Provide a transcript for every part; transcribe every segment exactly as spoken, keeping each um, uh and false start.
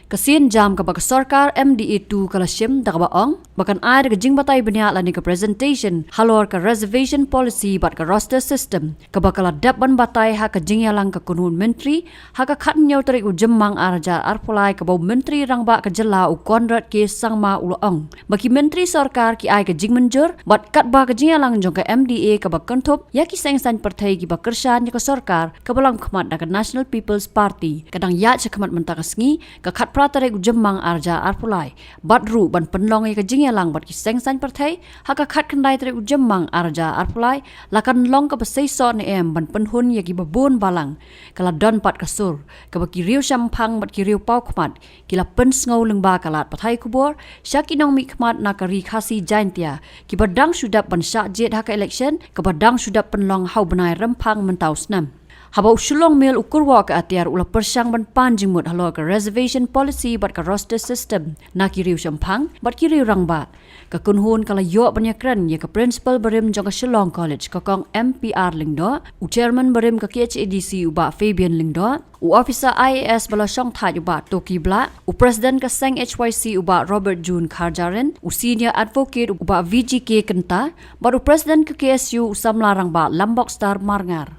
Ka sienjam kaba ka sorkar M D A two ka la shim da kaba ong ba kan ai da ka jingbatai bniah lane ka presentation halor ka reservation policy bad ka roster system kaba ka la dep ban batai ha ka jingïalang ka kynhun myntri ha ka khathynñiew tarik u Jymmang arhajar arphew lai, kaba u Myntri Rangbah ka jylla u Conrad K Sangma u la ong ba ki myntri sorkar ki ai ka jingmynjur bad katba ka jingïalang jong ka M D A kaba kynthup ïa ki seng saiñ pyrthei kiba kyrshan ïa ka sorkar kaba lam khmat da ka National People's Party ka dang ïaid shakhmat mynta ka sngi, ka khatphra tarik u Jymmang arhajar arphew lai, bad ruh ban pynlong ïa ka jingïalang bad ki seng saiñ pyrthei ha ka khatkhyndai tarik u Jymmang arhajar arphew lai, la kan long kaba seisoh ne em ban pynhun ïa kiba bun balang. Ka la don pat ka sur kaba ki riew shemphang bad ki riew paw khmat ki la pynsngew lyngba ka lad pathai khubor sha ki nongmihkhmat na ka Ri Khasi Jaintia kiba dang shu dep ban shah jied ha ka election kaba dang shu dep pynlong ha u bnai Rymphang mynta u snem. Haba u Shillong Mail u Kurwah ka Atiar u la pyrshang ban pan jingmut halor ka reservation policy bad ka roster system na ki riew shemphang bad ki riew rangbah, ka kynhun ka la ïoh ban ïakren ïa ka Principal barim jong ka Shillong College, ka Kong M P R Lyngdoh, u Chairman barim ka K H A D C u Bah Fabian Lyngdoh, u Officer I A S ba la shongthait u Bah Toki Blah, u President ka Seng H Y C u Bah Robert June Kharjahrin, u Senior Advocate u Bah V G K Kynta, bad u President ka K S U u Samla Rangbah Lambokstar Marngar.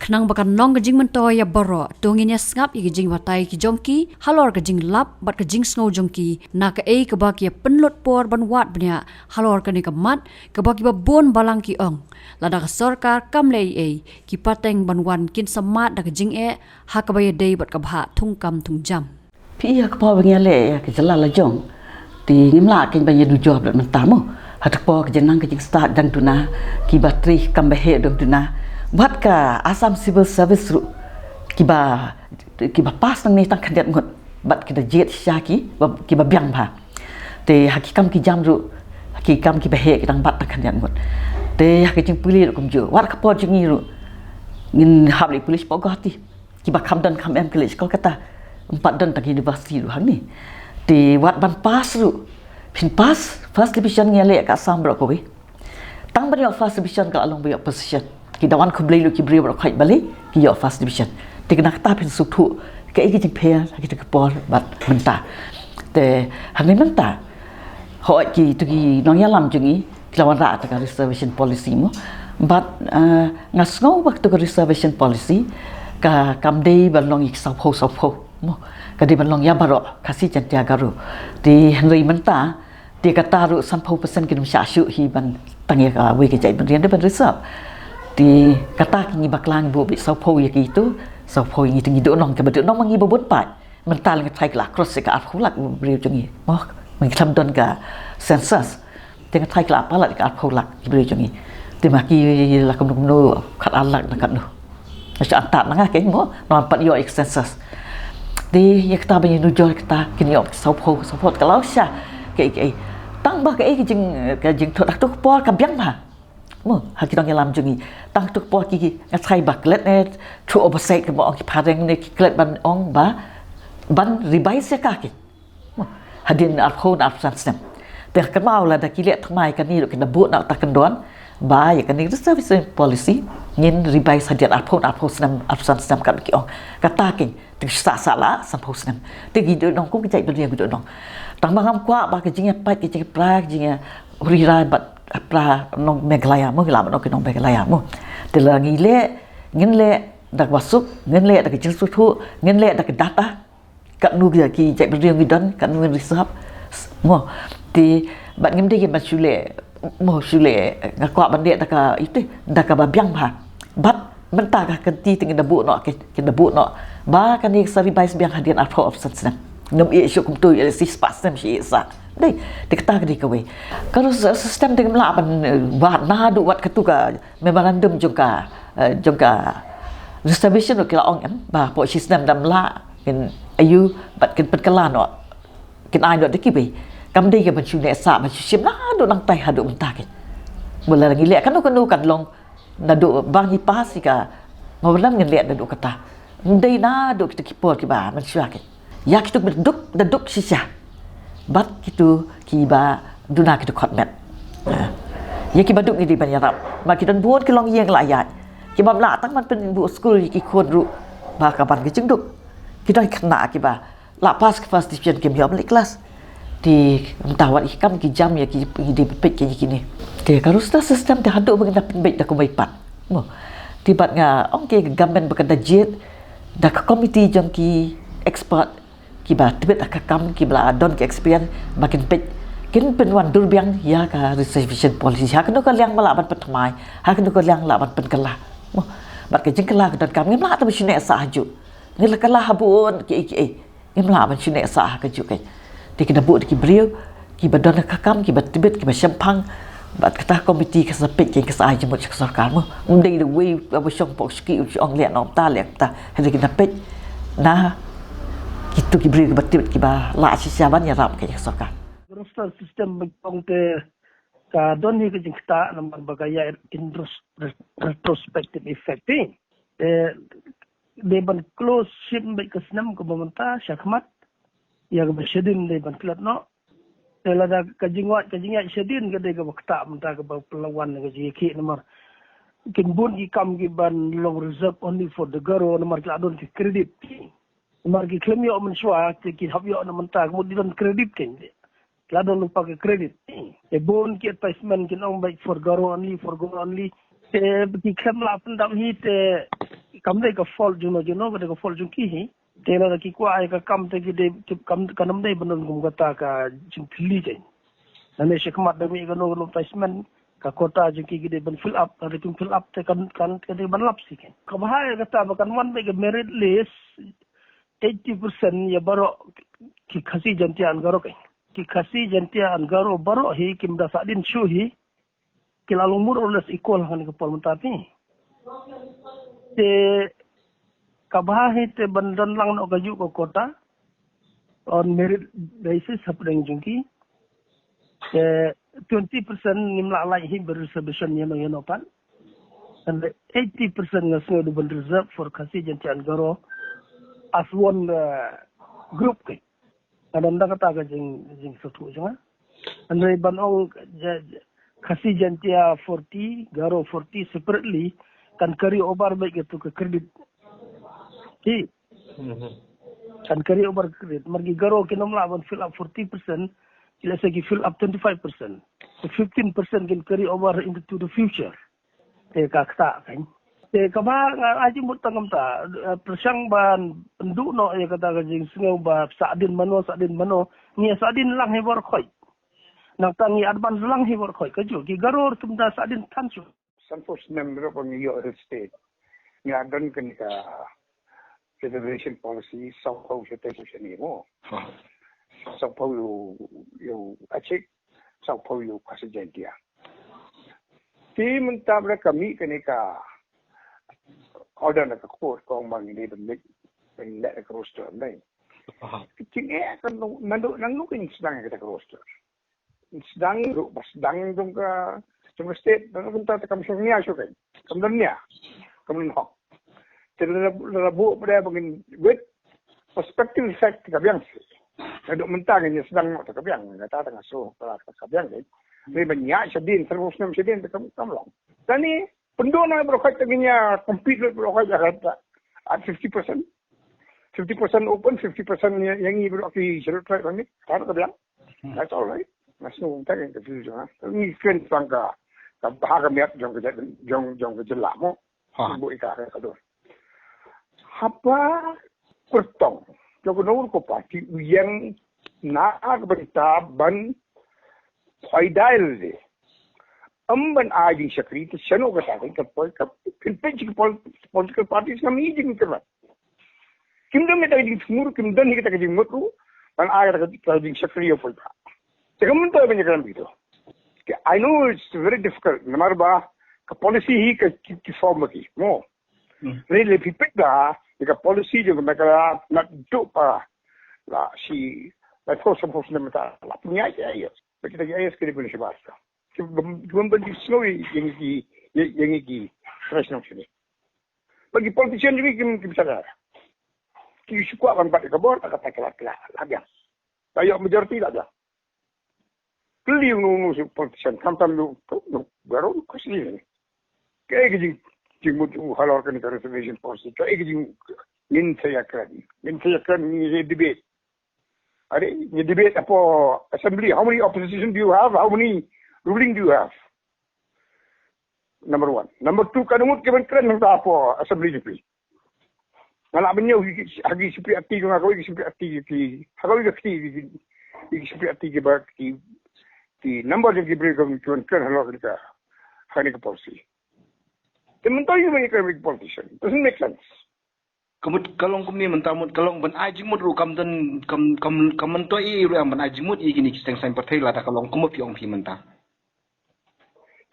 Khnang ba kan long ka jingmyntoi ïa baroh, to ngin ïa sngap ïa ki jingbatai ki jong ki halor ka jinglap bad ka jingsngew jong ki na kaei kaba ki ïa pynlut por ban wad bniah halor kane ka mat kaba kiba bun balang ki ong lada ka sorkar kam leh ei ei, ki pateng ban wan kin sa mad da ka jingeh ha kaba ïadei bad ka bhah thungkam thungjam. Phi ïa ka por ba ngi ïaleh ïa ka jylla la jong, te ngim lah kein ban ïanujor bad mynta mo. Ha ka por ka jingnang ka jingstad dang duna, kiba trei kam ba heh dang duna. Bad ka Assam Civil Service ruh, kiba, kiba pass nangne tang khyndiat ngut, bad ki da jied shisha ki, ba, kiba biang bha. Te ha ki kam ki jam ruh, ha ki kam kiba heh ki dang bat tang khyndiat ngut. Te ha ka jingpule ruh kumjuh. Wat ka por jong ngi ruh, ngin hap leit pule shapoh Guwahati. Kiba kham don kham em college Kolkata, ym pat don tang university ruh hangne. Te wat ban pass ruh, phin pass first division ngi ïaleh ka Assam baroh kawei. Tang ban ïoh first division ka la long ba ïoh position. Ki da wan khublei ruh ki briew baroh khoit balei ki ïoh first division. Te na kata phin sngewthuh kaei ka jingpher ha kita ki por bad mynta. Te hangne mynta, hooid, kito ki nongïalam jong ngi ki la wanrah ïa ka reservation policy mo. Bad, eh, nga sngew ba kato ka reservation policy ka kam dei ban long ïa ki sawphew sawphew mo. Ka dei ban long ïa baroh Khasi Jaiñtia Garo. Te hynrei mynta te kata ruh sanphew percent kim shah shuh hi ban tang ïa kawei ka jaitbynriew ban reserve. Te kata ki ngi bakla ngi buh beit sawphew ïa kito, sawphew ïa ngi, te ngi duh nong, kaba duh nong ma ngi ba bun paid. Mynta lei nga tharai ki la cross ïa ka arphew lak briew jong ngi. Mo, mynta khlem don ka census. Te nga tharai ki la palat ïa ka arphew lak briew jong ngi. Te ma ki la kumno kumno khatar lak na katno. Nga shu antad na nga kein mo, namar ym pat ïoh ïa ka census. Te ïa kata ba ngi nujor ïa kata, kin ïoh sawphew, sawphew ka la sha. Kaei kaei. Tang ba kaei ka jing, ka jingthut ha kato ka por ka biang bha. Mo, ha ki nongïalam jong ngi. Tang kato ka por ki, ki, nga tharai ba klet ne, through oversight kaba ong ki phareng ne, ki klet ban ong ba, ban revise ïa ka ki. Mo, hadien arphew na arphew san snem. Te kynmaw lada ki leh thymmai kane ruh kin da buh noh ta kyndon, ba ïa kane reservation policy, ngin revise hadien arphew na arphew snem, arphew san snem kat ba ki ong. Kata kein, te sah sah la, sanphew snem. Te ngi duh nong kum ki jaitbynriew ngi duh nong. Tang ba ngam kwah ba ka jingïapait, ka jingïapra, ka jingïa huri rai bad pra nong Meghalaya mo, ngi lah ban ong ki nong Meghalaya mo. Te lada ngi leh, ngin leh da kaba suk, ngin leh da ka jingsngewthuh, ngin leh da ka data. Katno ki, ki jaitbynriew ngi don, katno ngin reserve. Mo, te bad ngim dei ban shu leh, mo shu leh, nga kwah ban leh da ka, ite, da kaba biang bha. Bad mynta ka kynti te ngin da buh noh, ki, kin da buh noh. Ba kane ka sa revise biang hadien arphew arphew san snem. Ngam ïeh shuh kumto, ïeh shi spah snem shi ïeh sa. Dei, te kata ka dei kawei. Ka ruh system te ngim lah ban, eh, wad naduh wat kato ka memorandum jong ka, eh, jong ka reservation ruh ki la ong em, ba hapoh shi snem dang lah kin aiu bad kin pynkylla noh. Kin ai noh da kiwei. Kam dei ka ban shu neh sah, ban shu shim naduh nangtai haduh mynta kein. Mula ngi leh kano kano kan long naduh ba ngi pass ïa ka memorandum ngin leh naduh kata. Ym dei naduh kito ki por kiba mynshuwa kein. Ïa kito kiba duk, da duk shisha. Bad kito kiba duna kito khot met. Ha. Ïa kiba duk ngi dei ban ïarap. Ma ki don bun ki longïing la ïaid. Kiba ym lah tang ban pynbuh skul ïa ki khun ruh. Ba ka ban ka jingduk. Ki don khynnah kiba la pass ka first division kim ïoh ban leit klas. Te mynta wat ïa ki kam ki jam ïa ki, ki dei ban peit ïa kine. Te ka roster system te haduh ba ngin da pynbeit da kumba i pat. Mo. Te bad nga ong ïa ka government ba kan da jied da ka committee jong ki expert kiba tbit ha ka kam, kiba la don ka experience, ba kin peit, kin pynwan durbiang ïa ka reservation policy. Ha kano ka liang ba lah ban pynthymmai, ha kano ka liang lah ban pynkylla. Mo. Bad ka jingkylla ka donkam, ngim lah te ba shim neh sah hajuh. Ngi la kylla ha bun kiei kiei. Ngim lah ban shim neh sah ha kajuh kane. Te ki da buh da ki briew kiba don ha ka kam, kiba tbit, kiba shemphang. Bad kata ka committee ka sa peit, ka sa ai jingmut sha ka sorkar mo. Ym dei da uwei uba shong pok shki u shong leh noh mynta, leh mynta. Hynrei ki da peit na kito ki briew kiba tbit, kiba lah shisha ban ïarap ïa ka sorkar. Roster system ba ong te ka don hi ka jingktah namar ba ka ïa in ros-, retrospective effect hi. Te dei ban close shim bad ka snem kaba mynta shakhmat. Ïa kaba shadien dei ban klet noh. Te lada ka jingwad, ka jingïaid shadien ka dei kaba ktah mynta, kaba pynlawan ka jingïakhih namar kin bun ki kam kiban long reserve only for the Garo namar ki la don ki credit. Namar ki khlem ïoh mynshuwa te ki hap ïoh na mynta, ka mut ki don credit kein. Ki la don lypa ka credit. Te bun ki advertisement kin ong beit for Garo only, for Garo only. Te ki khlem lah pyndap hi te kam dei ka fault jong no jong no, ka dei ka fault jong ki hi. Te lada ki kwah ïa ka kam te ki dei, ki kam, kan ym dei ban don kum kata ka jingthylli kein. Lane shakhmat da mih kano kano advertisement, ka quota jong ki ki dei ban fill up, lada kim fill up te kan, kan, kan dei ban lap shi kein. Kaba bha ïa kata ba kan wan beit ka merit list, eighty percent ïa baroh ki Khasi, Jaintia and Garo kein. Ki Khasi, Jaintia and Garo baroh hi kim da sahdien shuh hi. Ki la long more or less equal ha kane ka por mynta te. Te kaba bha hi te ban don lang noh kajuh ka quota on merit basis hapdeng jong ki. Te twenty percent ngim lah lait hi ba reservation ïa no ïa no pat. And eighty percent nga sngew dei ban reserve for Khasi, Jaintia and Garo as one, uh, group kein. Nga don da kata ka jing, jingsngewthuh jong nga. Hynrei ban ong, ja, ja, Khasi, Jaintia forty, Garo forty separately, kan carry over beit kato ka credit. Ki. Mhm. Kan carry over credit. Namar ki Garo kin ym lah ban fill up forty percent, ki lehse ki fill up twenty-five percent. So fifteen percent kin carry over into the future. Te ka ktah kein. Te kaba nga ai jingmut tang kumta, eh, pyrshang ban pynduh noh ïa kata ka jingsngew ba sahdien mano, sahdien mano, ngi sahdien lang hi baroh khoit. Nangta ngi advance lang hi baroh khoit, kajuh ki Garo kim da sahdien than shuh. Sanphew snem ruh ba ngi ïoh Hill State, ngi la don kane ka reservation policy, sawphew shatei sawphew shane mo. Ha. Sawphew ïa u, ïa u Achik, sawphew ïa u Khasi Jaintia. Te mynta ba la ka mih kane ka order na ka court, ka ong ba ngi dei ban leh, ban leh ka roster, ne. Aha. Te ngi, eh, ka nang, nang, nang, nang kin sdang ïa ka roster. Sdang ruh ba sdang jong ka, jong ka state, nang kin ta kam shong nia shuh kein. Kam don nia. Kam don hok. Te la, la, la buh ba dei ba ngin wit. Prospective effect te ka biang sih. Naduh mynta ngin ïa sdang noh te ka biang, nga ta tang nga sngew ka, ka, ka biang dei. Hynrei ban ïa shadien, terus nem shadien te kam, kam long. Tang ni, pynduh noh baroh khoit te ngin ïa compete lut baroh khoit ïa kata. At fifty percent. Fifty percent open, fifty percent ïa, ïa ngi baroh ki Scheduled Tribe ni. Ka, ka biang. Hmm. That's all right. Nga sngew tang ka view jong nga. Ngi kren tang ka, ka bha ka miat jong ka jait, jong, jong ka jylla mo. Ha. Buh ïa ka, ka dur. Haba kyrtong jong kano ka party u ïeng na ka bynta ban poi dai lade. Ym ban ai jingshakri te shano kata ka, ka poi, ka, kin peit ki pol-, political parties ngam i jingkyrmen. Kim don kata ka jingthmu, kim don kata ka jingmut ruh ban ai kata ka, ka jingshakri ïa u paidbah. Te kam myntoi ban ïakren kito. Ke, I know it's very difficult. Namar ba ka policy hi ka ki, ki form ki. Mo. Hmm. Hynrei lada phi peit ba ïa ka policy jong ka Meghalaya naduh ba la shi, la phew, phew snem mynta la pynïaid ïa, ïa. Ba kita ki I A S ki dei ban shim bha. Ki bym, ki bym ban sngew ïa ngi ki, ïa, ïa ngi ki fresh nong shane. Ba ki politician jong ngi kim, kim shakri. Ki shu kwah ban bat ïa ka bor, kata ki la, ki la, la biang. La ïoh majority la biang. Kylli uno uno u politician, khamtam u, u, u Garo, u Khasi ne. Kaei ka jing, jingmut u halor kane ka reservation policy, kaei ka jing, ngin sa ïakren, ngin sa ïakren, ngin sa debate. Are, ngi debate hapoh assembly. How many opposition do you have? How many ruling do you have? Number one. Number two, katno ngut kiban kren hangta hapoh assembly jong phi? Nga lah ban ïohi ha ki shipri ati jong nga, ha kawei ka shipri ati ki, ha kawei ka kti ki, ki shipri ati kiba ki, ki number jong ki briew kiban kren, kren halor kane ka, kane ka policy. Te mynta ïa u ban ïakren politician. Doesn't make sense. Ka mut ka long kumne mynta, mut ka long ban ai jingmut ruh kam don, kam, kam, kam mynta ïa ruh ban ai jingmut ïa kine ki seng saiñ pyrthei lada ka long kumba phi ong phi mynta.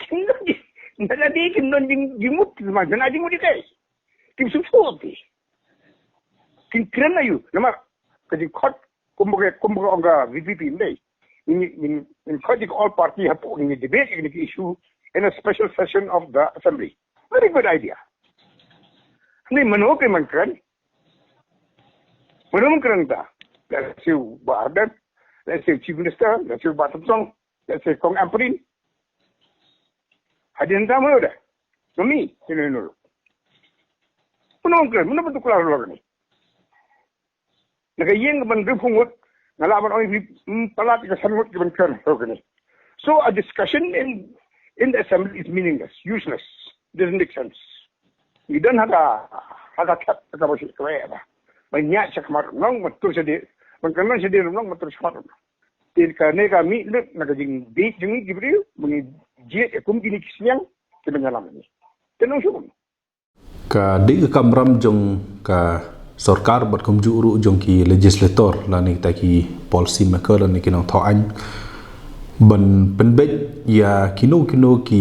Kim don jing, mynta lada kim don jing, jingmut, ma, ban ai jingmut ïa kaei? Kim sngewthuh phi. Kim kren aïu? Namar ka jingkhot kumba ka, kumba ka ong ka V P P ym dei. Ngin, ngin, ngin khot ïa ka all party hapoh, ngin debate ïa kine ki issue in a special session of the assembly. Very good idea. Ni mano ke man kren? Mano man kren ta? Let's say Bah Ardent, let's say Chief Minister, let's say Bah Thongsong, let's say Kong Ampareen. Hadien ta mano da? Kami, sino nulu. Mano man kren? Mano man tuklar lo ni? Na ka ïing ban hynriewphew ngut, nga lah ban ong ïa phi, mm, palat ïa ka san ngut kiban kren halor kane. So a discussion in, in the assembly is meaningless, useless, doesn't make sense. Ngi don ha ka, ha ka khep, ha kaba shi, kaba ïa ba. Ban ïaid shakhmat nong, ban tur shadien, ban kynmaw shadien nong, ban tur shakhmat nong. Te kane ka mih lut na ka jingdih jong ngi ki briew, ba ngi jied ïa kum kine ki sniang kiban ïalam ïa ngi. Te nong shu. Ka dei ka kamram jong ka sorkar bad kumjuh ruh jong ki legislator lane kita ki policy maker lane ki nongthoh aiñ ban pynbeit ïa kino kino ki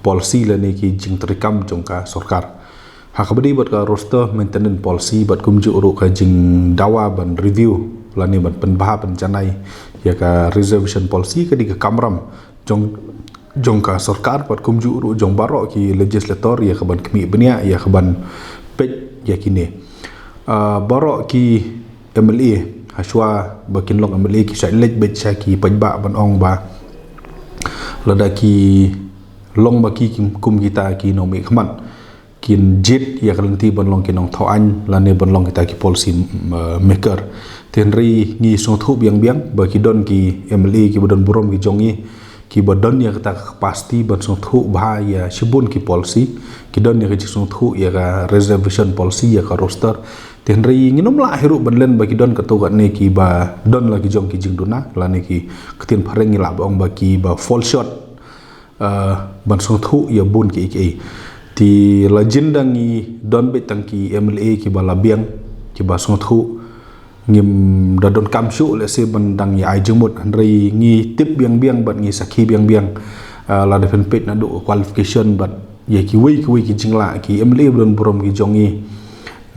policy lane ki jingtreikam jong ka sorkar. Ha kaba dei bad ka roster maintenance policy bad kumjuh ruh ka jingdawa ban review lane ban pynbha ban janai ïa ka reservation policy ka dei ka kamram jong, jong ka sorkar bad kumjuh ruh jong baroh ki legislator ïa kaban khmih bniah ïa kaban peit ïa kine. Ah, baroh ki M L A hashwa ba kin long M L A ki shait leit beit sha ki paidbah ban ong ba lada ki long ba ki kum kita ki nongmihkhmat kin jied ïa ka lynti ban long ki nongthoh aiñ lane ban long kita ki policy, mm, uh, maker. Te hynrei ngi sngewthuh biang biang ba ki don ki M L A kiba don burom ki jong ngi kiba don ïa kata ka capacity ban sngewthuh bha ïa shibun ki policy, ki don ïa ka jingsngewthuh ïa ka reservation policy ïa ka roster. Te hynrei ngin ym lah hi ruh ban len ba ki don katto katne kiba don la ki jong ki jingduna lane ki ktien phareng ngi lah ba ong ba kiba fall short uh, ban sngewthuh ïa bun kiei kiei. Te la jin dang ngi don beit tang ki M L A kiba la biang kiba sngewthuh, ngim da donkam shuh lehse ban dang ïa ai jingmut, hynrei ngi tip biang biang bad ngi sakhi biang biang, uh, lada phin peit naduh qualification bad ïa kiwei kiwei ki jinglah ki M L A ba don burom ki jong ngi.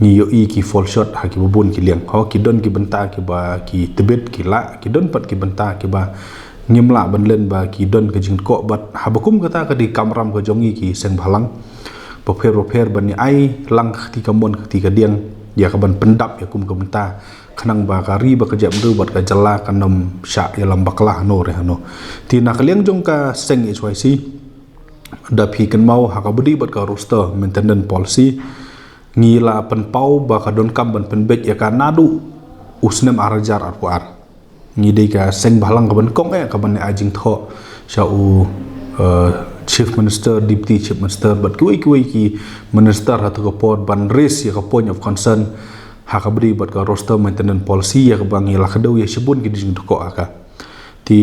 Ngi ïohi ki fall short ha kiba bun ki liang. Ho, ki don ki bynta kiba ki tbit ki lah, ki don pat ki bynta kiba ngim lah ban len ba ki don ka jingkoh bad haba kum kata ka dei kamram ka jong ngi ki seng bhalang bapher bapher ban ïa ai lang ka kti kamon ka kti kadiang ïa kaban pyndap ïa kum ka bynta khnang ba ka ri ba ka jaitbynriew bad ka jylla kan ym shah ïalam bakla hano re hano. Te na ka liang jong ka seng H Y C da phi kynmaw ha kaba dei bad ka roster maintenance policy ngi la pynpaw ba ka donkam ban pynbeit ïa ka naduh u snem ar hajar arphew ar. Ngi dei ka seng bhalang kaban kong eh kaban ai jingthoh sha u, eh, Chief Minister, Deputy Chief Minister bad kiwei kiwei ki minister ha tu ka por ban raise ïa ka point of concern ha kaba dei bad ka roster maintenance policy ïa kaba ngi la kdew ïa shibun ki jingthoh ha ka. Te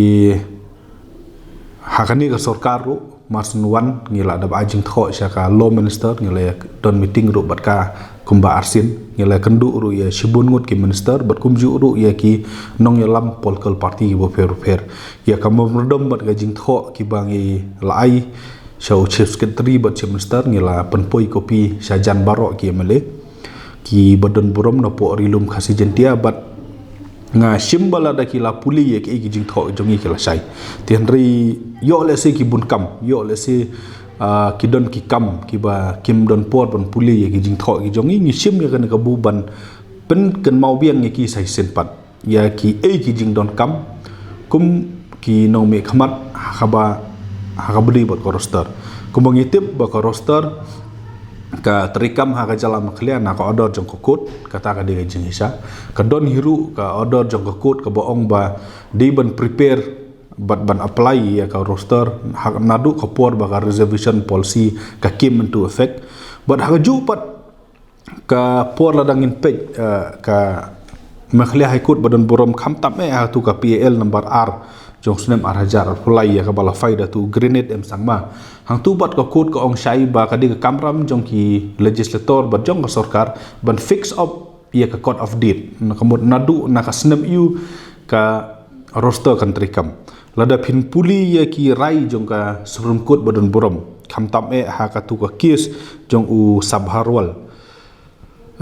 ha kane ka sorkar ruh mar shu wan ngi la dep ai jingthoh sha ka law minister, ngi la don meeting ruh bad ka kumba arsien, ngi la kynduh ruh ïa shibun ngut ki minister bad kumjuh ruh ïa ki nongïalam political party kiba pher pher. Ïa ka memorandum bad ka jingthoh kiba ngi la ai sha u chief secretary bad chief minister ngi la pynpoi copy sha jan baroh ki M L A kiba don burom napoh Ri Lum Khasi Jaintia bad nga shim ba lada ki la pule ïa kiei ki jingthoh jong ngi ki la shai. Te hynrei ïoh lehse ki bun kam, ïoh lehse, ah, ki don ki kam kiba kim don por ban pule ïa ki jingthoh ki jong ngi, ngi shim ïa kane kabu ban pynkynmaw biang ïa ki sa shisien pat ïa kiei ki jingdonkam kum ki nongmihkhmat ha kaba, ha kaba dei bad ka roster. Kumba ngi tip ba ka roster ka treikam ha ka jylla Meghalaya na ka order jong ka court, kata ka dei ka jinghisha. Ka don hi ruh ka order jong ka court kaba ong ba dei ban prepare bad ban apply ïa ka roster ha, naduh ka por ba ka reservation policy ka came into effect. Bad ha kajuh pat ka por lada ngin peit, eh, ka Meghalaya High Court ba don burom khamtam eh ha tu ka P A L number ar jong snem ar hajar arphew lai ïa kaba la file da tu Grenade M Sangma. Hangtu pat ka court ka ong shai ba ka dei ka kamram jong ki legislator bad jong ka sorkar ban fix up ïa ka cut off date. Na ka mut naduh na ka snem aiu ka roster kan treikam. Lada phin pule ïa ki rai jong ka Supreme Court ba don burom khamtam eh ha katu ka case jong u Sabharwal,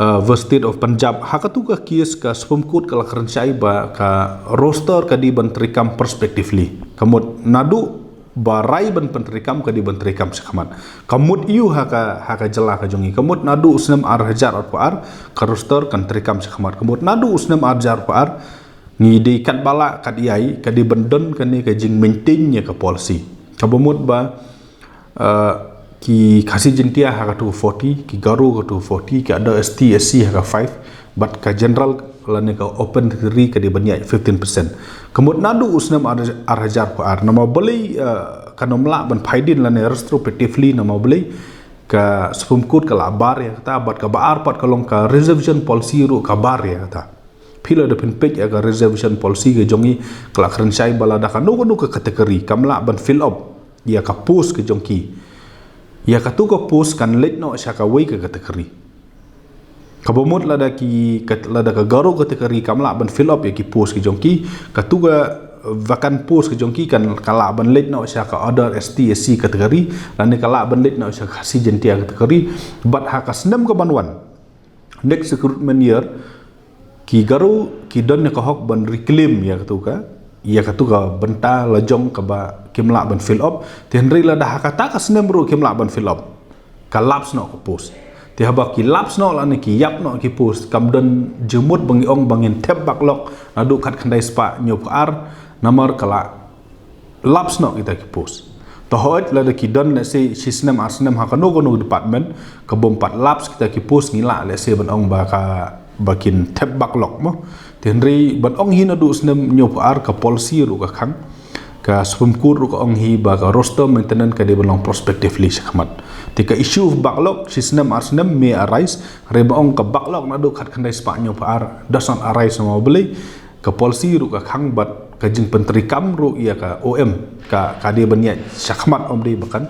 uh, versus State of Punjab. Ha katu ka case ka Supreme Court ka la kren shai ba ka roster ka dei ban treikam prospectively. Ka mut naduh ba rai ban pyntreikam ka dei ban treikam shakhmat. Ka mut aiu ha ka, ha ka jylla ka jong ngi. Ka mut naduh u snem ar hajar arphew ar ka roster kan treikam shakhmat. Ka mut naduh u snem ar hajar arphew ar ngi dei katba lah katba ïai ka dei ban don kane ka jingmaintain ïa ka policy. Kaba mut ba, uh, ki Khasi Jaintia ha ka two forty, ki Garo ka two forty, ki other S T, S C ha ka five, bad ka general lane ka open category ka dei ban ïaid fifteen percent. Ka mut naduh u snem ar, ar hajar arphew ar. Namar balei, uh, kan ym lah ban phai dien lane retrospectively, namar balei ka Supreme Court ka la bar ïa kata, bad kaba ar pat ka long ka reservation policy ruh ka bar ïa kata. Phi lada phin peit ïa ka reservation policy ka jong ngi ka la kren shai ba lada kano kano ka category kam lah ban fill up ïa ka post ka jong ki, ïa katu ka post kan leit noh sha kawei ka category. Kaba mut lada ki, ka, lada ka Garo category kam lah ban fill up ïa ki post ka jong ki, katu ka vacant post ka jong ki kan ka lah ban leit noh sha ka other S T, S C category, lane ka lah ban leit noh sha Khasi Jaintia category. Bad ha ka snem ka ban wan, next recruitment year, ki Garo ki don ïa ka hok ban reclaim ïa katu ka, ïa katu ka bynta lajong kaba kim lah ban fill up. Te hynrei lada ha kata ka snem ruh kim lah ban fill up, ka lapse noh ka post. Te haba ki lapse noh lane ki ïap noh ki post, kam don jingmut ba ngi ong ba ngin thep backlog naduh khatkhyndai spah hynñiewphew ar, namar ka la lapse noh kita ki post. Te hooid lada ki don, let's say, shi snem ar snem ha kano kano department, ka bym pat lapse kita ki post ngi lah, let's say, ban ong ba ka, ba kin thep backlog mo. Te hynrei ban ong hi naduh snem hynñiewphew ar ka policy ruh ka khang, ka Supreme Court ruh ka ong hi ba ka roster maintenance ka dei ban long prospectively shakhmat. Te ka issue of backlog shi snem ar snem may arise, hynrei ba ong ka backlog naduh khatkhyndai spah hynñiewphew ar does not arise, namar balei ka policy ruh ka khang bad ka jingpyntreikam ruh ïa ka O M ka, ka dei ban ïaid shakhmat, ym dei ba kan,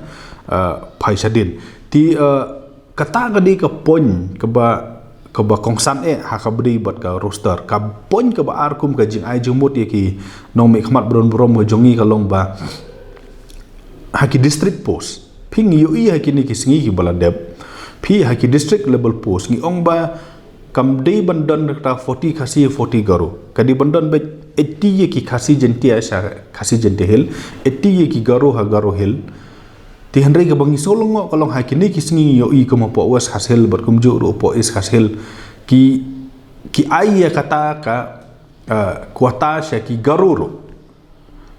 uh, phai shadien. Te, uh, kata ka dei ka point kaba, kaba kongsan eh ha kaba dei bad ka roster. Ka point kaba ar kum ka jingai jingmut ïa ki nongmihkhmat ba don burom ka jong ngi ka long ba ha ki district post, phi, ngi ïohi ha kine ki sngi kiba la dep, phi, ha ki district level post ngi ong ba kam dei ban don kata forty Khasi, forty Garo. Ka dei ban don beit eighty ïa ki Khasi Jaintia sha Khasi Jaintia Hills, eighty ïa ki Garo ha Garo Hills. Te hynrei kaba ngi sngew lyngngoh ka long ha kine ki sngi ngi ïohi kum hapoh West Khasi Hills bad kumjuh ruh hapoh East Khasi Hills ki, ki ai ïa kata ka, uh, quota sha ki Garo ruh.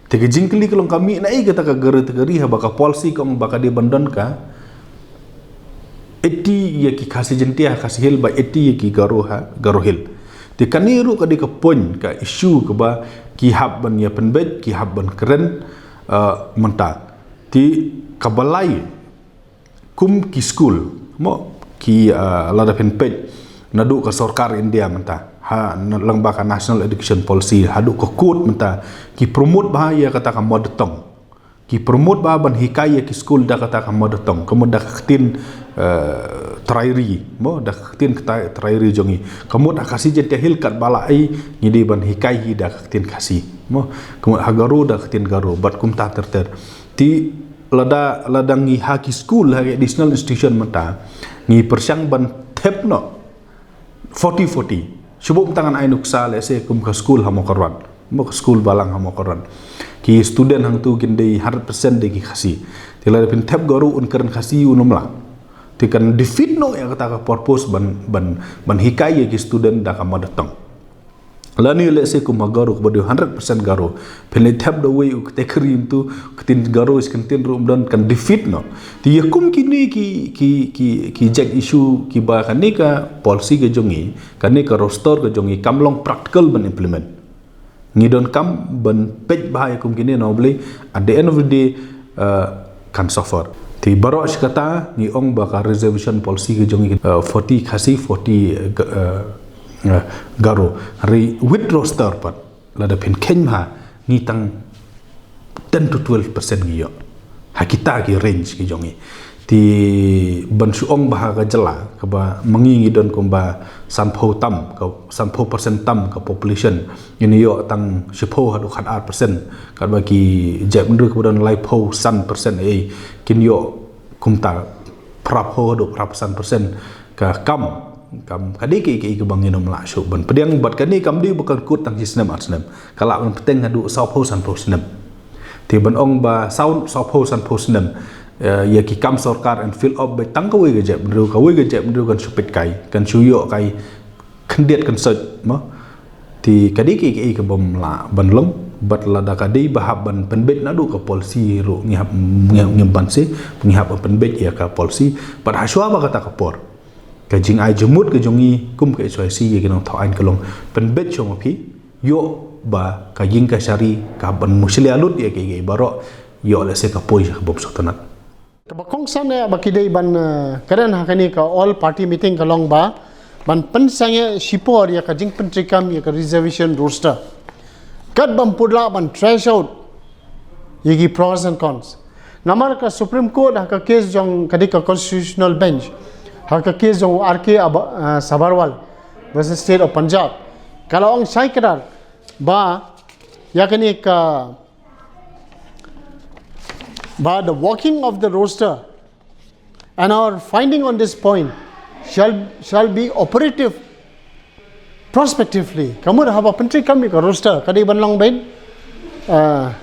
Te ka jingkylli ka long, ka mih na ei kata ka category haba ka policy ka ong ba ka dei ban don ka eighty ïa ki Khasi Jaintia ha Khasi Hills bad eighty ïa ki Garo ha Garo Hills. Te kane ruh ka dei ka point, ka issue kaba ki hap ban ïa pynbeit, ki hap ban kren, uh, mynta. Te kaba lai, kum ki skul mo, ki, uh, lada phin peit naduh ka sorkar India mynta, ha, na, lyngba ka National Education Policy haduh ka court mynta, ki promote bha ïa kata ka mother tongue. Ki promote bha ban hikai ïa ki skul da kata ka mother tongue, ka mut da ka ktien, uh, trai ri mo, da ka ktien ka trai, trai ri jong ngi. Ka mut ha Khasi Jaintia Hills katba lah ei ngi dei ban hikai hi da ka ktien Khasi mo, ka mut ha Garo da ka ktien Garo bad kumta ter ter. Te lada, lada ngi ha ki skul, ha ki additional institution mynta ngi pyrshang ban thep noh forty forty. Shu buh mynta ngan ai nuksa, let's say, kum ka skul ha Mawkyrwat mo, ka skul balang ha Mawkyrwat, ki student hangtu kin dei hundred percent dei ki Khasi. Te lada phin thep Garo un kren Khasi un ym lah. Te kan defeat noh ïa kata ka purpose ban, ban, ban hikai ïa ki student da ka mother tongue. Lane let's say kum ha Garo kaba dei hundred percent Garo, phin leit thep da uwei u category, mynta ka ktien Garo shi kyntien ruh ym don, kan defeat noh. Te ïa kum kine ki ki ki ki jait issue kiba kane ka policy ka jong ngi, kane ka roster ka jong ngi kam long practical ban implement. Ngi donkam ban peit bha ïa kum kine, namar balei, at the end of the day, uh, kan suffer. Te baroh shi katta ngi ong ba ka reservation policy ka jong ngi, uh, forty Khasi, forty, uh, Ga- uh, uh, Garo. Hynrei with roster pat, lada phin kheiñ bha, ngi tang ten to twelve percent ngi ïoh ha kita ki range ki jong ngi. Te ban shu ong ba ha ka jylla kaba ma ngi ngi don kumba sanphew tam, ka sanphew percent tam ka population, ngin ïoh tang shiphew haduh khatar percent. Katba ki jaitbynriew kaba don laiphew san percent, eh, kin ïoh kumta phraphew haduh phraphew san percent ka kam. Kam ka dei kaei kaei kaba ngin ym lah shuh ban pdiang, bad kane kam dei ba kan kut tang shi snem ar snem, ka lah ban bteng haduh sawphew sanphew snem. Te ban ong ba saw sawphew sanphew snem, eh, ïa ki kam sorkar yn fill up beit tang kawei ka jaitbynriew, kawei ka jaitbynriew kan shu peit kai, kan shu ïoh kai khyndiat khynsoit mo. Te ka dei kaei kaei kabym lah ban long, bad lada ka dei ba hap ban pynbeit naduh ka policy ruh ngi hap, ngi, ngi ban seh, ngi hap ban pynbeit ïa ka policy. Bad hashwa ba kata ka por, ka jingai jingmut ka jong ngi kum ka H Y C ïa ki nongthaw aiñ ka long pynbeit shuh ma phi, ïoh ba ka ïing ka shari ka hap ban mushlia lut ïa kiei kiei baroh, ïoh lehse ka poi sha ka bym sngewtynnat. Kaba kongsan eh ba ki dei ban, eh, kren ha kane ka all party meeting ka long ba ban pynsangeh shipor ïa ka jingpyntreikam ïa ka reservation roster. Kat ban pud lah ban trash out ïa ki pros and cons. Namar ka Supreme Court ha ka case jong ka dei ka constitutional bench, ha ka case jong R K Aba- eh, Sabharwal versus State of Punjab, ka la ong shai kdar ba ïa kane ka, ba the working of the roster and our finding on this point shall shall be operative prospectively. Ka mut haba pyntreikam ïa ka roster ka dei ban long beit, uh,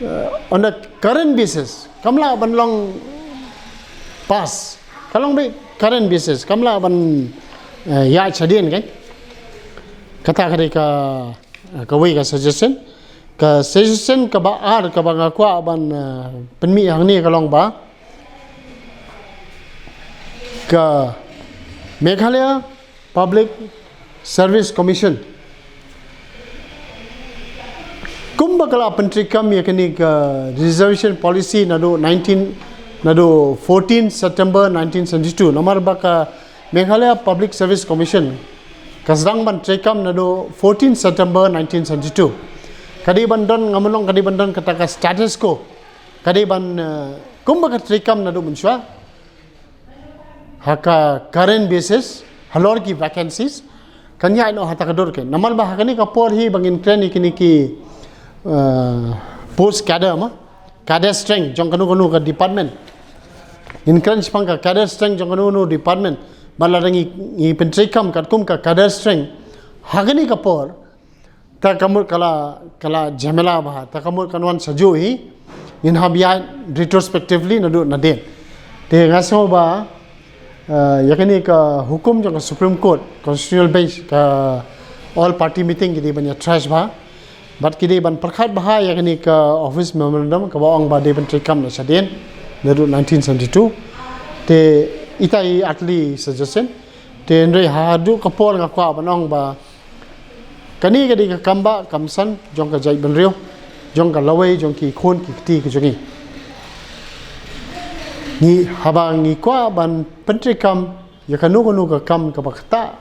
uh, on a current basis, kam lah ban long past. Ka long beit current basis, kam lah ban, uh, ïaid shadien, kan? Kata ka dei ka, uh, kawei ka suggestion. Ka suggestion kaba ar kaba nga kwah ban, uh, pynmih hangne ka long ba ka Meghalaya Public Service Commission, kumba ka la pyntreikam ïa kane ka reservation policy naduh nineteen, naduh fourteen September nineteen seventy-two. Namar ba ka Meghalaya Public Service Commission ka sdang ban treikam naduh fourteen September nineteen seventy-two. Ka dei ban don, nga mut long, ka dei ban don kata ka status quo. Ka dei ban, eh, kumba ka treikam naduh mynshuwa, ha ka current basis, halor ki vacancies, kan ïaid noh ha ta ka dur, kan. Namar ba ha kane ka por hi ba ngin kren ïa kine ki, eh, post cadre mo, cadre strength jong kano kano ka department. Ngin kren shaphang ka cadre strength jong kano kano department. Ba lada ngi, ngi pyntreikam katkum ka cadre strength ha kane ka por, ta ka mut ka la, ka la jhamela bha, ta ka mut kan wan shajuh hi, ngin hap ïaid retrospectively naduh nadien. Te nga sngew ba, eh, ïa kane ka hukum jong ka Supreme Court, Constitutional Bench, ka all party meeting ki dei ban ïa trash bha. Bad ki dei ban pyrkhat bha ïa kane ka office memorandum kaba ong ba dei ban treikam na shadien naduh nineteen seventy-two. Te ita i early suggestion. Te hynrei haduh ka por nga kwah ban ong ba kane ka dei ka kam ba kam san jong ka jaitbynriew, jong ka lawei, jong ki khun ki kti ki jong ngi. Ngi haba ngi kwah ban pyntreikam ïa kano kano ka kam kaba ktah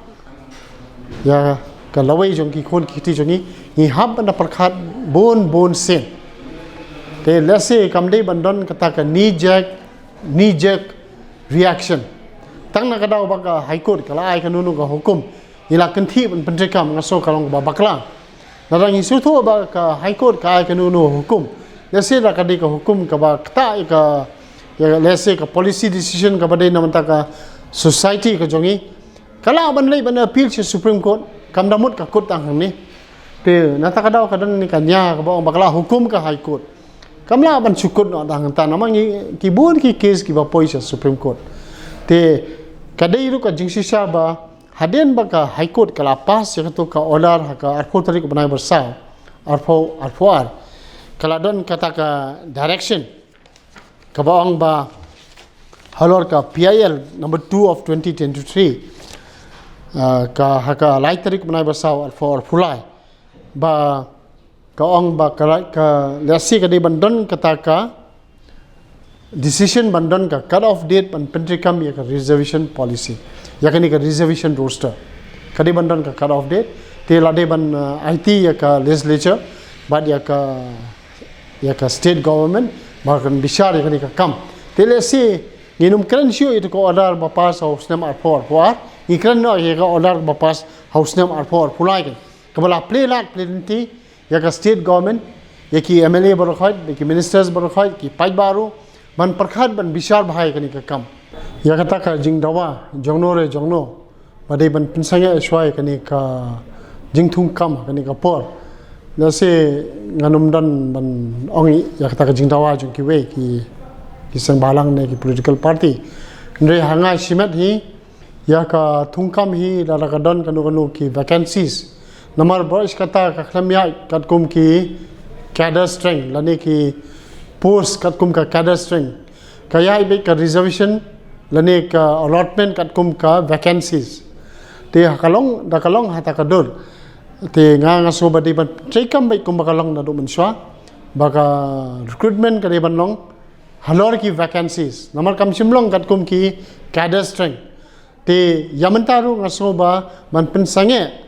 ïa ka lawei jong ki khun ki kti jong ngi, ngi hap ban da pyrkhat bun bun sien. Te lehse kam dei ban don kata ka knee jerk, knee jerk reaction. Tang na ka daw ba ka High Court ka la ai kano kano ka hukum, ngi la kynthih ban pyntreikam, nga sngew ka long kaba bakla. Lada ngi sngewthuh ba ka High Court ka ai kano kano hukum, lehse da ka dei ka hukum kaba ktah ïa ka, ïa lehse ka policy decision kaba dei na bynta ka society ka jong ngi, ka lah ban leit ban appeal sha Supreme Court, kam da mut ka kut tang hangne. Te na ta ka daw ka don kane ka nia kaba ong ba ka la hukum ka High Court, kam lah ban shu kut noh tang hangta, namar ngi, ki bun ki case kiba poi sha Supreme Court. Te ka dei ruh ka jingshisha ba Hadien ba ka High Court ka la pass ïa katu ka order ha ka arphew tarik u bnai ba saw, arphew, arphew ar, ka la don kata ka direction kaba ong ba halor ka P I L number two of twenty twenty-three, uh, ka ha ka lai tarik u bnai ba saw, arphew, arphew lai, ba ka ong ba ka, ka lehse ka dei ban don kata ka decision ban don ka cut off date ban pyntreikam ïa ka reservation policy, ïa kane ka reservation roster. Ka dei ban don ka cut off date, te la dei ban, uh, aiti ïa ka legislature bad ïa ka, ïa ka state government ba kan bishar ïa kane ka kam. Te lehse ngin ym kren shuh ïa ka order ba pass ha u snem arphew arphew ar, ngi kren noh ïa ka order ba pass ha u snem arphew arphew lai, kaba la plie lad plie lynti ïa ka state government, ïa ki M L A baroh khoit, ïa ki ministers baroh khoit, ki paidbah ruh, ban pyrkhat ban bishar bha ïa kane ka kam. Ïa kata ka jingdawa jongno re jongno ba dei ban pynsangeh shuwa ïa kane ka jingthung kam kane ka por. Lehse ngan ym don ban ong ïa kata ka jingdawa jong kiwei ki, ki seng bhalang ne ki political party. Hynrei ha nga shimet hi, ïa ka thung kam hi lada ka don kano kano ki vacancies. Namar baroh shi katta ka khlem ïaid katkum ki cadre strength lane ki post katkum ka cadre strength. Ka ïaid beit ka reservation lane ka allotment katkum ka vacancies. Te ha ka long, da ka long ha ta ka dur, te nga nga sngew ba dei ban treikam beit kumba ka long naduh mynshuwa, ba ka recruitment ka dei ban long halor ki vacancies. Namar kam shym long katkum ki cadre strength. Te ïa mynta ruh nga sngew ba ban pynsangeh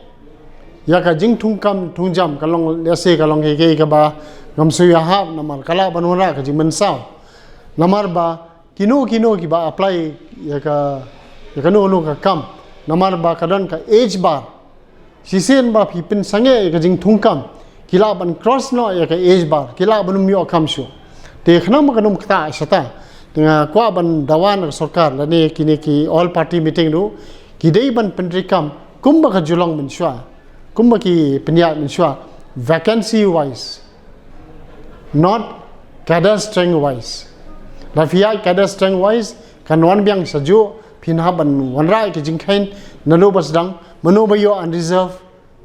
ïa ka jingthung kam thung jam ka long, lehse ka long kaei kaei kaba ngam sngew ïahap namar ka lah ban wanrah ka jingmynsaw. Namar ba kino kino kiba apply ïa ka, ïa kano kano ka kam, namar ba ka don ka age bar. Shisien ba phi pynsangeh ïa ka jingthung kam, ki lah ban cross noh ïa ka age bar, ki lah ban ym ïoh kam shuh. Te khnang ba kan ym ktah shata, te nga kwah ban dawa na ka sorkar lane kine ki all party meeting ruh, ki dei ban pyntreikam kumba ka ju long mynshuwa, kumba ki pynïaid mynshuwa, vacancy wise, not cadre strength wise. Lada phi ïaid cadre strength wise, kan wan biang shajuh, phin hap ban wanrah ïa ki jingkheiñ naduh ba sdang, mano ba ïoh unreserved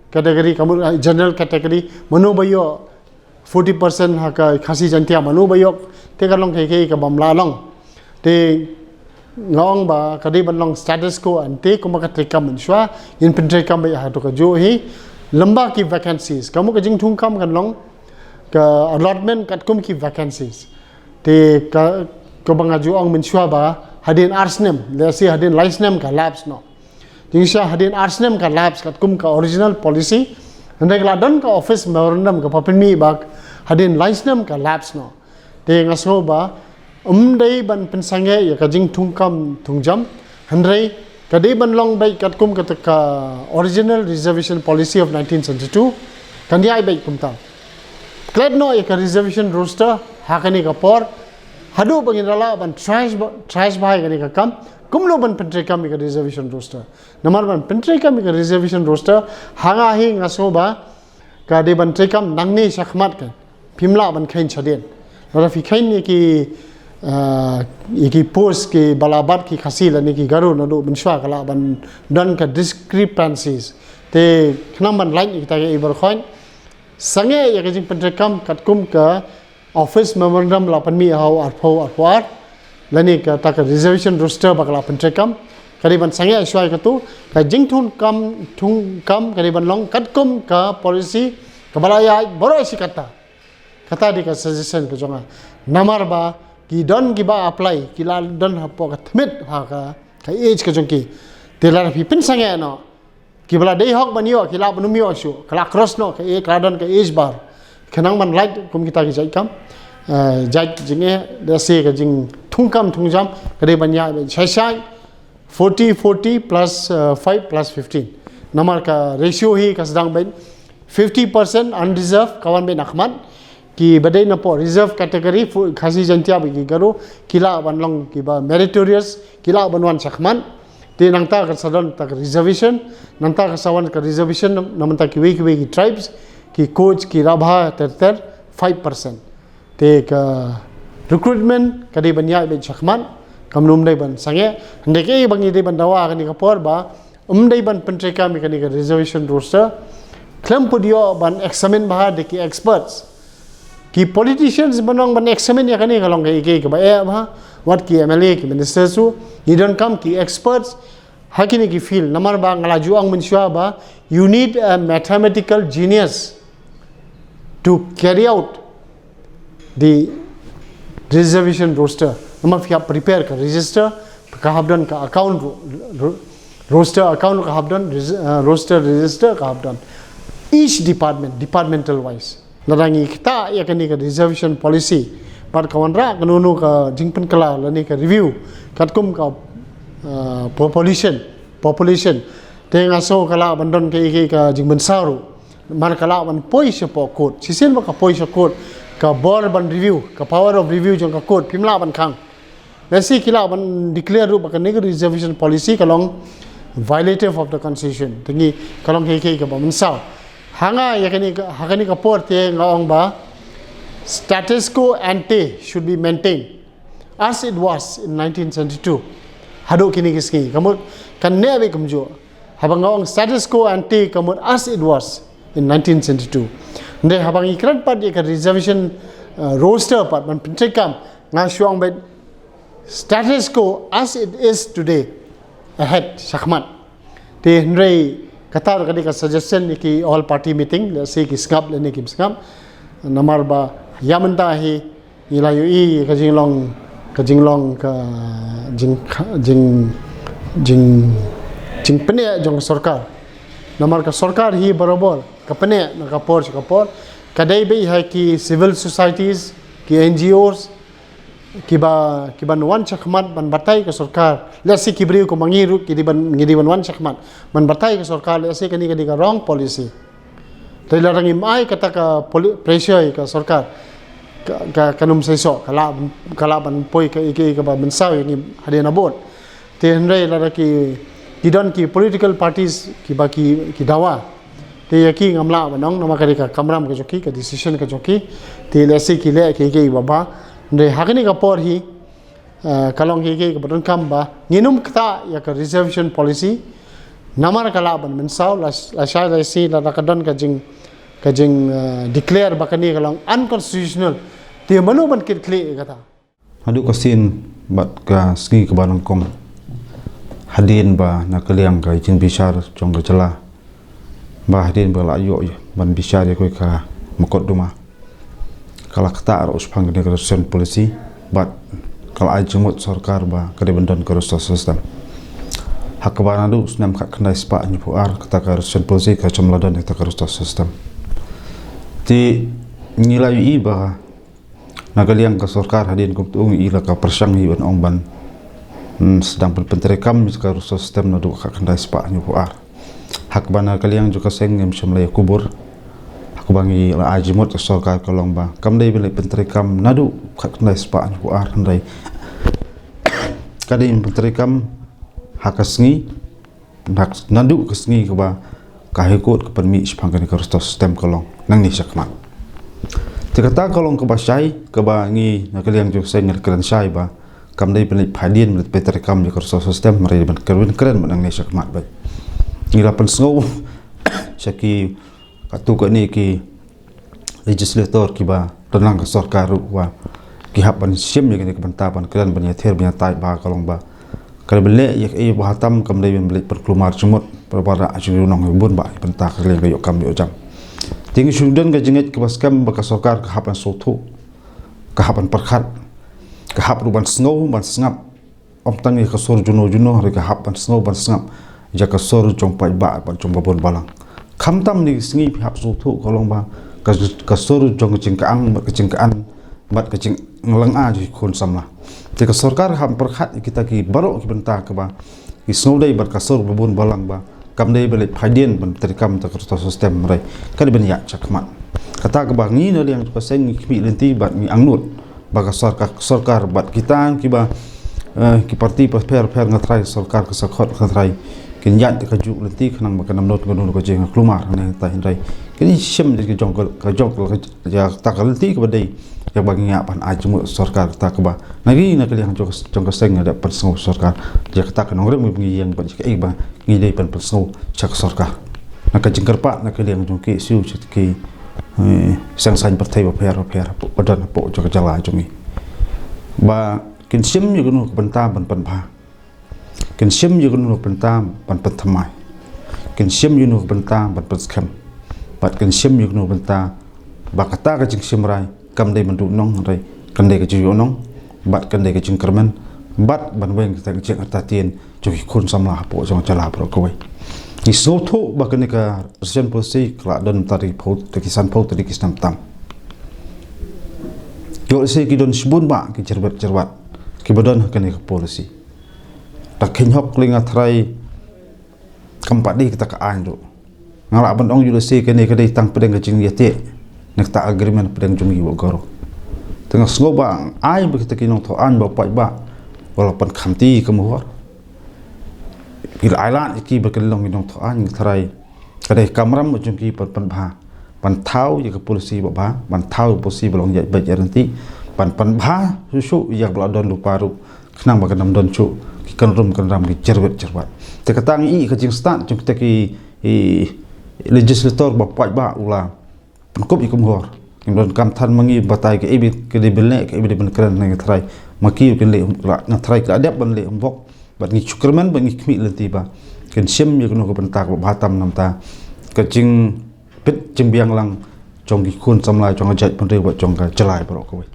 category, ka mut, uh, general category, mano ba ïoh forty percent ha ka Khasi Jaintia, mano ba ïoh, te ka long kaei kaei kabym lah long. Te nga ong ba ka dei ban long status quo, hynrei kumba ka treikam mynshuwa, ngin pyntreikam beit ha katu kajuh hi, lymda ki vacancies. Ka mut ka jingthung kam kan long ka allotment katkum ki vacancies. Te ka, kaba nga ju ong mynshuwa ba hadien ar snem, lehse hadien lai snem ka lapse noh. Jingshisha hadien ar snem ka lapse katkum ka original policy. Hynrei ka la don ka office memorandum kaba pynmih ba hadien lai snem ka lapse noh. Te nga sngew ba ym dei ban pynsangeh ïa ka jingthung kam thung jam, hynrei ka dei ban long beit katkum kata ka original reservation policy of nineteen seventy-two, kan ïaid beit kumta. Klet noh ïa ka reservation roster ha kane ka por, haduh ba ngin da lah ban trash ba, trash bha ïa kane ka kam, kumno ban pyntreikam ïa ka reservation roster. Namar ban pyntreikam ïa ka reservation roster, ha nga hi nga sngew ba ka dei ban treikam nangne shakhmat, ka phim lah ban kheiñ shadien. Lada phi kheiñ ïa ki, ah, ïa ki post kiba la bat ki Khasi lane ki Garo naduh mynshuwa, ka lah ban don ka discrepancies. Te khnang ban lait ïa kita kiei baroh khoit, sangeh ïa ka jingpyntreikam katkum ka office memorandum la pynmih ha u arphew arphew ar, lane kata ka reservation roster ba ka la pyntreikam, ka dei ban sangeh shuwa ïa katu, ka jingthung kam thung kam ka dei ban long katkum ka policy kaba la ïaid baroh shi katta. Kata dei ka suggestion ka jong nga. Namar ba ki don kiba apply, ki la don hapoh ka thmit ha ka, ka age ka jong ki. Te lada phi pynsangeh noh, kiba la dei hok ban ïoh, ki lah ban ym ïoh shuh, ka la cross noh ka age, ka la don ka age bar. Khnang ban lait kum kita ki jait kam, eh, jait jingeh, lehse ka jingthung kam thung jam ka dei ban ïaid beit shai shai, forty forty plus, uh, five plus fifteen. Namar ka ratio hi ka sdang beit fifty percent unreserved ka wan beit na khmat, kiba dei napoh reserved category, fu-, Khasi Jaintia bad ki Garo, ki lah ban long kiba meritorious, ki lah ban wan shakhmat. Te nangta kan sa don ta ka reservation, nangta kan sa wan ka reservation na, na bynta kiwei kiwei ki tribes, ki Koch, ki Rabha, ter ter, five percent. Te ka recruitment ka dei ban ïaid beit shakhmat, kam nym dei ban sangeh. Hynrei kaei ba ngi dei ban dawa ha kane ka por ba Ym dei ban pyntreikam ïa kane ka reservation roster. Khlem pud ïoh ban examine bha da ki experts. Ki politicians ban ong ban examine ïa kane ka long kaei kaei kaba eh bha. Wat ki M L A, ki ministers ruh, ngi donkam ki experts ha kine ki field. Namar ba nga la ju ong mynshuwa ba you need a mathematical genius to carry out the reservation roster. Namar phi hap prepare ka register, ka hap don ka account ro-, ro-, roster account ka hap don, res-, uh, roster register ka hap don. Each department, departmental wise. Lada ngi ktah ïa kane ka reservation policy, bad ka wanrah kano kano ka jingpynkylla lane ka review katkum ka, uh, population, population. Te nga sngew ka lah ban don kaei kaei ka jingmynsaw ruh. Namar ka lah ban poi shapoh court. Shisien ba ka poi sha court, ka bor ban review, ka power of review jong ka court phim lah ban khang. Lehse ki lah ban declare ruh ba kane ka reservation policy ka long violative of the constitution. Te ngi, ka long kaei kaei kaba mynsaw. Ha nga ïa kane ka, ha kane ka por te nga ong ba status quo ante should be maintained as it was in nineteen seventy-two. Haduh kine ki sngi ka mut kan neh beit kumjuh. Haba nga ong status quo ante ka mut as it was in nineteen seventy-two. Hynrei haba ngi kren pat ïa ka reservation, uh, roster pat ban pyntreikam, nga shu ong beit status quo as it is today ahead, shakhmat. Te hynrei kata ka dei ka suggestion ïa ki all party meeting, lehse ki sngap lane kim sngap. Namar ba ïa mynta hi ngi la ïohi ka jinglong, ka jinglong ka jing, jing, jing, jingpyneh jong ka sorkar. Namar ka sorkar hi barabor ka pyneh na ka por sha ka por. Ka dei beit ha ki civil societies, ki N G Os, kiba, kiban wan shakhmat ban batai ka sorkar. Lehse ki briew kum ma ngi ruh ki dei ban, ngi dei ban wan shakhmat ban batai ka sorkar, lehse kane ka dei ka wrong policy. Te lada ngim ai kata ka poli-, pressure ïa ka sorkar, ka, ka, kan ym seisoh, ka lah, ka lah ban poi kaei kaei kaba mynsaw ïa ngi hadien habud. Te hynrei lada ki, ki don ki political parties kiba ki, ki dawa, te ïa ki ngam lah ban ong, namar ka dei ka kamram ka jong ki, ka decision ka jong ki. Te lehse ki leh kaei kaei ba bha. Hynrei ha kane ka por hi, eh, ka long kaei kaei kaba donkam ba ngin ym ktah ïa ka reservation policy. Namar ka lah ban mynsaw, la, lashai lashisien lada ka don ka jing, ka jing, eh, declare ba kane ka long unconstitutional. Te mano ban kitkhlieh ïa kata? Haduh ka sien bad ka sngi kaba nyngkong, hadien ba na ka liang ka jingbishar jong ka jylla, ba hadien ba la ïoh ban bishar ïa kawei ka mukotduma, ka la ktah ruh shaphang kane ka reservation policy, bad ka la ai jingmut sorkar ba ka dei ban don ka roster system. Ha kaba naduh u snem khatkhyndai spah hynñiewphew ar, kata ka reservation policy ka shym la don kata ka roster system. Te ngi la ïohi ba na ka liang ka sorkar hadien kumto ngi ïohi la ka pyrshang hi ban ong ban, hmm, sdang pyn-, pyntreikam ïa ka roster system naduh khatkhyndai spah hynñiewphew ar. Ha kaba na ka liang jong ka seng ngim shym la ïakubur. Ha kaba ngi la ai jingmut ka sorkar ka long ba kam dei ban leit pyntreikam naduh khatkhyndai spah hynñiewphew ar, hynrei ka dei ban pyntreikam ha ka sngi, naduh ka sngi kaba ka High Court ka pynmih shaphang kane ka roster system ka long nangne shakhmat. Te kata ka long kaba shai, kaba ngi na ka liang jong ka seng ngi kren shai ba kam dei ban leit phai hadien ban leit pyntreikam ïa ka roster system, hynrei ban kren, kren ban nangne shakhmat beit. Ngi la pynsngew sha ki katto katne ki legislator kiba don lang ka sorkar ruh ba ki hap ban shim ïa kane ka bynta ban kren ban ïathir ban ïatai ba ka long ba ka dei ban leh ïa kaei ba ha tam, kam dei ban leit pynkulmar jingmut ba la rah jingïunong ïa bun bah ïa bynta ka liang ka ïoh kam ïoh jam. Te ngi shu don ka jingngeit kaba skhem ba ka sorkar ka hap ban sngewthuh, ka hap ban pyrkhat, ka hap ruh ban sngew ban sngap. Ym tang ïa ka sur juno juno, hynrei ka hap ban sngew ban sngap ïa ka sur jong paidbah bad jong ka bun balang. Khamtam kine ki sngi phi hap sngewthuh ka long ba ka, ka sur jong ka jingkyang bad ka jingkyang bad ka jinglynga jong ki khun samla. Te ka sorkar ka hap pyrkhat ïa kita ki baroh ki bynta kaba ki sngewdei bad ka sur ba bun balang ba kam dei ban leit phai hadien ban pyntreikam ïa ka roster system, hynrei ka dei ban ïaid shakhmat. Kata kaba ngi na liang jong ka seng ngi khmih lynti bad ngi angnud ba ka sorkar, sorkar bad kita kiba, eh, ki parti bapher bapher nga trai, sorkar ka sa khot nga trai, kin ïaid ka juk lynti khnang ba kan ym don kano kano ka jingkulmar hangne hangtai, hynrei kin shim ïa ka jong ka, ka jong ka, ka, ïa kata ka lynti kaba dei, ïa ba ngi ïa ban ai jingmut sorkar kata kaba na ngi na ka liang jong ka, jong ka seng ngi dei ban pynsngew sorkar ïa kata ka nongrim ba ngi ïeng bad ïa kaei ba ngi dei ban pynsngew sha ka sorkar. Na ka jingkyrpad na ka liang jong ki shu sha ki, eh, seng saiñ pyrthei bapher bapher ba don hapoh jong ka jylla jong ngi, ba kin shim ïa kano ka bynta ban pynbha, kin shim ïa kano ka bynta ban pynthymmai, kin shim ïa kano ka bynta ban pynskhem, bad kin shim ïa kano ka bynta ba kata ka jingshim rai kam dei ban duh nong, hynrei kan dei ka jingïoh nong bad kan dei ka jingkyrmen bad ban weng kata ka jingartatien jong ki khun samla hapoh jong ka jylla baroh kawei. Ngi sngewthuh ba kane ka reservation policy ka la don mynta da ki phew, da ki sanphew, da ki snem tam. Ïoh lehse ki don shibun bah ki jyrwat jyrwat kiba don ha kane ka policy. Da kheiñ hok lei nga tharai kam pat dei kata ka aiñ ruh. Nga lah ban ong ïoh lehse kane ka dei tang pdeng ka jingïateh na kata agreement pdeng jong ngi wa Garo. Te nga sngew ba ai ba kita ki nongthoh aiñ ba paidbah wa la pynkham ti ka muhor. Ki la ai lad ïa ki ba kin long ki nongthoh aiñ, nga tharai ka dei ka kamram jong ki ban pynbha, ban thaw ïa ka policy ba bha, ban thaw ïa ka policy ba long ïaid beit ïaid ryntih, ban pynbha shuh shuh ïa kaba la don lypa ruh, khnang ba kan ym don shuh ki kynrum kynram ki jyrwat jyrwat. Te kata ngi i ka jingstad jong kita ki, i, legislator ba paidbah u la pynkup ïa ka muhor. Ngim donkam than ma ngi batai kaei ba ka dei ban leh, kaei ba dei ban kren, nga tharai ma ki kin leh, nga tharai ki la dep ban leh homework. Bad ngi shu kyrmen bad ngi khmih lynti ba kin shim ïa kano ka bynta kaba bha tam namar ka jingpeit jingbiang lang jong ki khun samla jong ka jaitbynriew bad jong ka jylla baroh kawei.